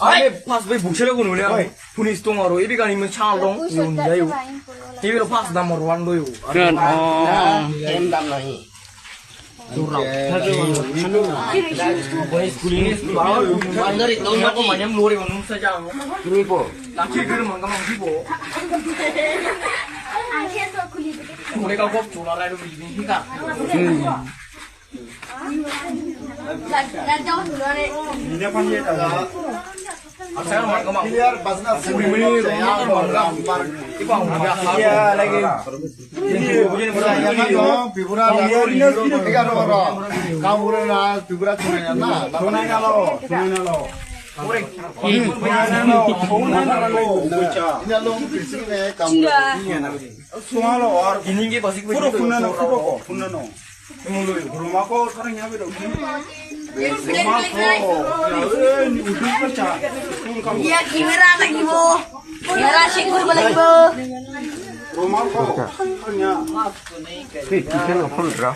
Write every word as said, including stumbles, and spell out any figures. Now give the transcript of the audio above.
Ane pas bai bukchelo kono le. Puni stong aro, ibi kani men chal dong, yun ya yo. Ibi lo pas dam aro wan do yo. Ren, oh. Em dam nahi. Ini po. Mulai ka gop chula rai do, ini ka. Asar man kamang. Clear bajna suri muni room man kamang. Iba ya lagi. Ini bukan yang mana, Tripura lalu. Tiga orang. Kamu pura na Tripura chunai na. Chunai na lo, chunai na lo. Ini along fishing ne kamu. Chunai lo, or ini ke pasik puro chunai na puro ko, chunai no. Rumah ko sekarang nyampe dong. Rumah ko. Ya, ini udah pecah. Ya, kamera lagi bo. Kamera singgur lagi bo. Rumah ko. Sekarang ya. Hei, kita nelfon, Ra.